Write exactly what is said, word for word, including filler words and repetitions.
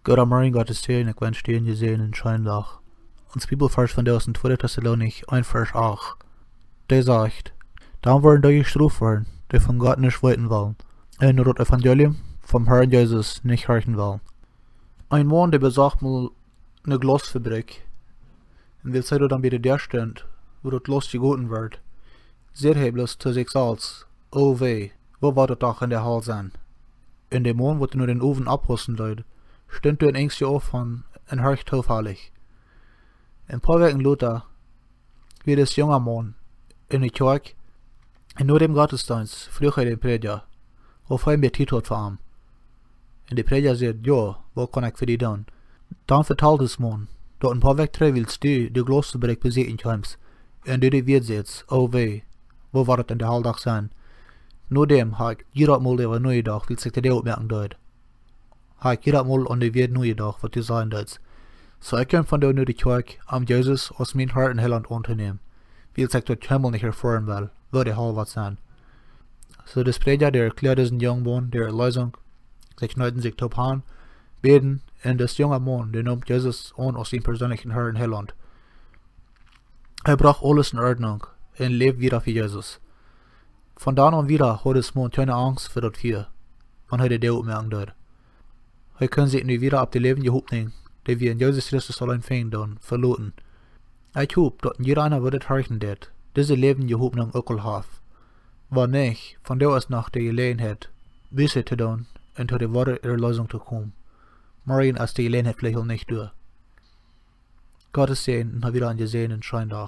Goodemorjen, Gott sien Säajen, ekj wensch die eenen jesäajenden scheenen Dach. Ons Bibelvarsch vondoag es en tweede Tessalonicha eent Varsch acht. Dee sajcht: Dan woaren dee jestroft woaren, dee von Gott nuscht weeten wellen, un no daut Evangelium vom Herrn Jesus nich horchen wellen. Een Maun, dee besocht mol eene Glausfabrikj, un wiels hee doa dan bie de Däa stunt, wua daut Glaus jegoten wort, säd hee bloos to sikj selfst: O wee, woo woat daut doch enne Hal sennen? Un de Maun, waut no dän Owen oppaussen deed, stunt doa een Enjstje auf von un horcht toofällich. Een poa Wäakj lota wia dis junga Maun enne Kjoakj, un no däm Gottesdeenst fruach hee dän Prädja, auf hee mea Tiet haud fa am. Un de Prädja säd: Jo, waut kaun ekj fa die doonen? Dan vetald dis Maun, daut een poa Wäakj trigj, wiels du de Glausfabrikj besieekjen kjeemst, un du de Wieed sätst: O wee, woo woat daut enne Hal doch sennen? No däm ha ekj jieda Mol äwa nojedocht, wiels ekj de Däa opmoaken deed, ha ekj jieda Mol aun de Wieed nojedocht, waut du sajen deetst. Soo ekj kjeem vondoag no de Kjoakj, om Jesus aus mien Herr un Heilaunt auntonämen, wiels ekj daut kjeenmol nich erfoaren well, woo de Hal woat sennen. Soo dis Prädja, dee erkjläad disen jungen Maun de Erleesunk. See kjneeden sikj toop han, bäden, un dis junga Maun, dee neem Jesus aun aus sienen perseenlichen Herr un Heilaunt. Hee brocht aules en Ordnunk un läwd wieda fa Jesus. Von dan aun wieda haud dis Maun kjeene Angst fa daut Fia, wan hee de Däa opmoaken deed. Hee kunn sikj nu wieda opp de läwendje Hopninj, dee wie en Jesus Christus auleen finjen doonen, veloten. Ekj hop, daut een jieda eena, waut dit horchen deit, dise läwendje Hopninj uk aul haft. Wan nich, vondoag es noch de Jeläajenheit, Buss to doonen un to de woare Erleesunk to komen. Morjen es de Jeläajenheit veleicht aul nich doa. Gott sien Säajen un hab wieda eenen jesäajenden scheenen Dach.